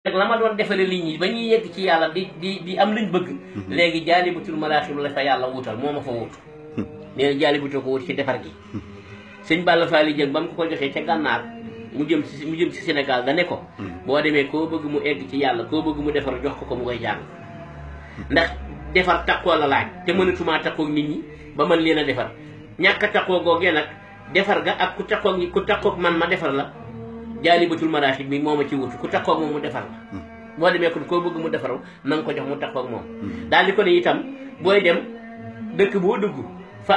nag la ma doon defale nit ñi ba ñuy yegg ci yàlla di am luñ bëgg léegi jaalibatul maraaxib la fa yàlla wutal moo ma fa wutu nee na jaalibatul ko wut ci defar gi sëñ Balla Faali Jëng ba mu ko joxee ca gànnaar mu jëm ci Sénégal da ne ko boo demee koo bëgg mu egg ci yàlla koo bëgg mu defar jox ko mu koy jàng ndax defar takkoo la laaj te mënatumaa takkoog nit ñi ba mën leen a defar ñàkk a takkoo googee nag defar ga ak ku takkoog man ma defar la jaalibatul maraaxib mi moo ma ci wutu ku takkoog moom mu defar la boo demee kon koo bëgg mu defaru na nga ko jox mu takkoog moom daal di ko ne itam booy dem dëkk boo dugg fu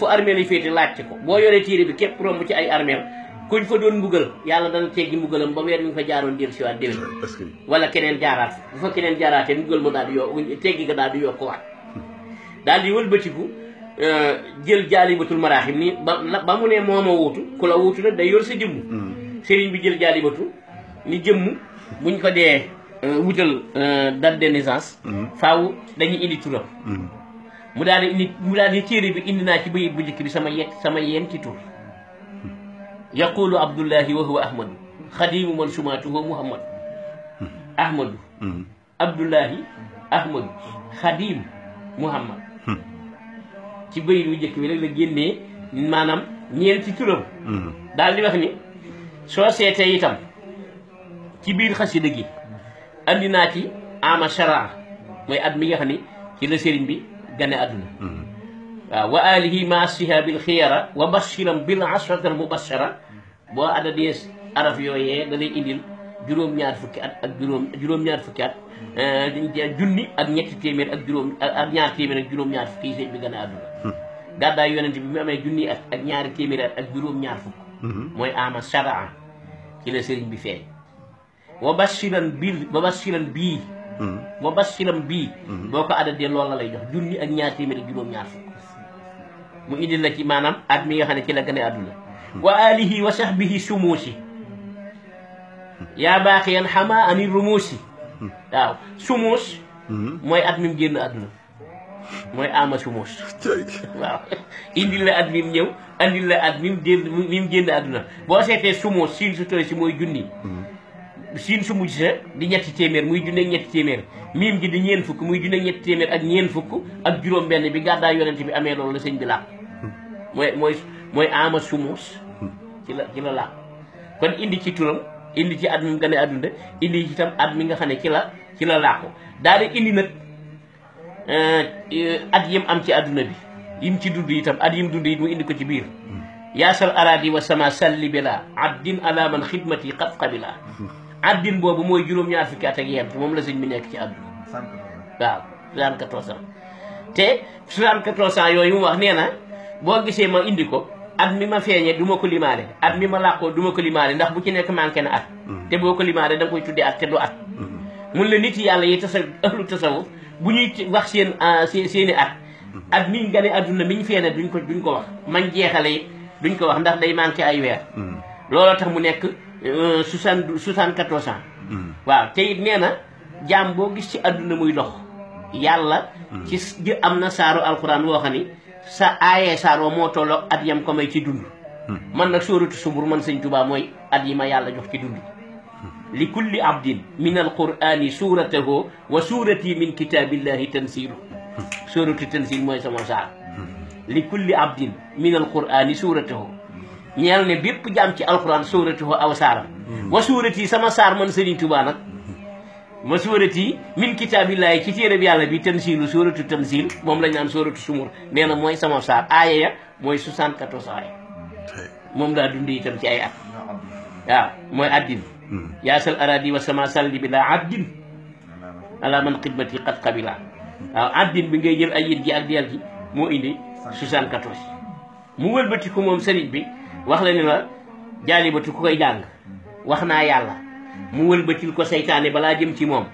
armeel yi féete laajte ko boo yoree téere bi képp romb ci ay armeel kuñ fa doon mbugal yàlla dana teggi mbugalam ba weer mi fa jaaroon del si waat déwén wala keneen jaaraat bu fa keneen jaaraatee mbugal ma daal di yokk teggi ga daal di yokk waat daal di wëlbatiku jël jaalibatul maraaxib ni ba mu ne moo ma wuutu ku la wuutu nag day yor sa jëmm sëriñ bi jël jaalibatu ni jëmm buñ ko dee wutal date de naissance faaw dañuy indi turam mu daal di téere bi indi naa ci bayit bu njëkk bi sama yenti tur yaqulu abdullahi wa huwa ahmadu xadimu man sumaatuhu muhammad ahmadu abdullahi ahmadu xadim muhammad ci bayit bu njëkk bi rek la génnee maanaam ñeenti turam daal di wax ni soo seetee itam ci biir xasida gi andi naa ci ama sharaa mooy at mi nga xam ni ci la sëriñ bi gane àdduna waaw wa alihi ma sihabil xiyara wa bashiram bil asratal mubashara boo adadee araf yooyee da lay indil juróom-ñaar fukki at ak juróom-ñaar fukki at junni ak ñetti téeméer ak ñaar téeméer ak juróom-ñaar fukki yi sëriñ bi gane àdduna gàddaay yonent bi mu amee junni at ak ñaari téeméer at ak juróom-ñaar fukk mooy ama sharaa ci la sëriñ bi feeñ wa bashiran bii boo ko addadee loolu la lay jox junni ak ñaar téeméer ak juróom-ñaar fukk mu indil la ci maanaam at mi nga xam ne ci la gane àdduna wa alihi wa sahbihi sumuusi yaa baaxiyan xama ani rumuusi waaw sumuus mooy at mi mu génn àdduna mooy ama sumuus waaw indil la at mi mu ñëw andil la at mi mu génn àdduna boo seetee sumuus siin su tooy si mooy junni siin su mujj sa di ñetti téeméer muy junne ak ñetti téeméer miim gi di ñeen fukk muy junne ak ñetti téeméer ak ñeen fukk ak juróom benn bi gàddaay yonent bi amee loolu la sëñ bi làq mooy ama sumuus ci la làq kon indi ci turam indi ci at mi mu gane àdduna indi ci itam at mi nga xam ne ci la làqu daal di indi nag at yim am ci àdduna bi yim ci dund itam at yim dund it mu indi ko ci biir yaasal aradi wa sama salli bila addin ala man xidmati qad qabila addin boobu mooy juróom-ñaar fukki at ak yent moom la sëñ bi nekk ci àdduna waaw 74 ans te 74 ans yooyu mu wax nee na boo gisee ma indi ko at mi ma feeñee du ma ko limaale at mi ma làqoo du ma ko limaale ndax bu ci nekk manqué na at te boo ko limaale da nga koy tuddee at te du at mun la nit yàlla yi ahlu tasawuf bu ñuy wax seeni at miñ gane àdduna miñ feeñee duñ ko wax man jeexale yi duñ ko wax ndax day manqué ay weer looloo tax mu nekk 74 ans waaw te it nee na jaam boo gis ci àdduna muy dox yàlla ci am na saaru alquran woo xam ni sa aayee saar wa moo tolloo at yam ko may ci dund man nag sóoratu Sumbur man sëñ Tuubaa mooy at yi ma yàlla jox ci dund li kulli abdin min alqurani suratahu wa surati min kitabillahi tansilu sóoratu tansil mooy sama saar li kulli abdin min alqurani suratahu ñeel ne bépp jaam ci alquran suratahu aw saaram wa surati sama saar man sëriñ Tuubaa nag ma suurati min kitaabillahi ci téere bi yàlla bi tansilu suuratu tansil moom lañ naan suuratu Sumur nee na mooy sama saar aaya ya mooy 74 aaya moom daa dund itam ci ay at waaw mooy addin yaasal aradi wa sama salli bi la addin ala man xidmati qad qabila waaw addin bi ngay jël ay yit gi ak deel gi moo indi 74 mu wëlbatiku moom sëriñ bi wax la ni la jaalibatu ku koy jàng wax naa yàlla mu wëlbatil ko seytaane balaa jëm ci moom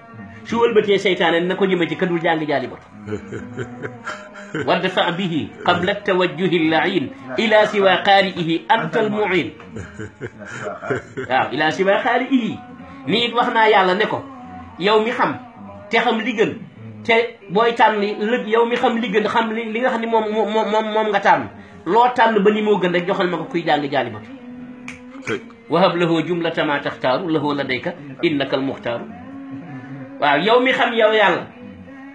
su wëlbatee seytaane na ko jëme ci kadul jàng jaalibatu wadfa bihi qabla tawajjuhi lain ila siwa qaari'ihi antal muin waaw ila siwa qaari'ihi ni it wax naa yàlla ne ko yow mi xam te xam li gën te booy tànn yow mi xam li gën xam li nga xam ne moom nga tànn loo tànn ba ni moo gën rek joxal ma ko kuy jàng jaalibatu wahab lahu jumlata ma taxtaaru lahu ladayka innaka almuxtaaru waaw yow mi xam yow yàlla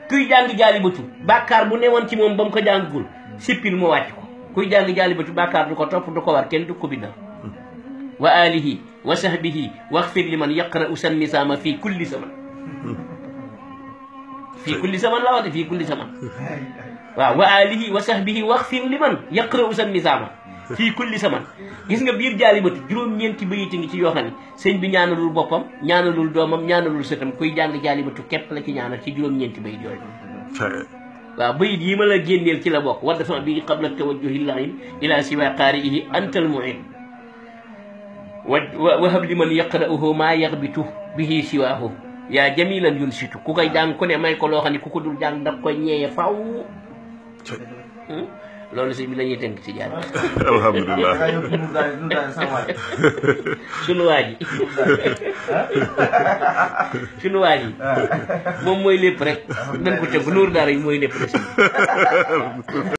kuy jàng jaalibatu bàkkaar bu newoon ci moom ba mu ko jàngul sippil mu wàcc ko kuy jàng jaalibatu bàkkaar du ko topp du ko war kenn du ko bindal wa alihi wa sahbihi waxfir liman yaqra'u san nisaama fii kulli zaman fii kulli zaman la wax de fii kulli zaman waaw wa alihi wa sahbihi waxfir liman yaqra'u san nisaama fii kulli zaman gis nga biir jaalibatu juróom-ñeenti bayiti ngi ci yoo xam ne sëñ bi ñaanalul boppam ñaanalul doomam ñaanalul sëtam kuy jàng jaalibatu képp la ci ñaanal ci juróom-ñeenti bayit yooyu waaw bayit yi ma la génneel ci la bokk war dafa bi qabla tawajjuhi lain ila siwa qaari'ihi antal muin wahab liman yaqra'uhu maa yaxbitu bihi siwaahu yaa jamilan yunsitu ku koy jàng ku ne may ko loo xam ne ku ko dul jàng daf koy ñeeye faw loolu sëñ bi la ñuy tënk ci jaar alhamdulilah sunu waa ji sunu waa ji moom mooy lépp rek dañ ko tënk Nour Daara yi mooy lépp rek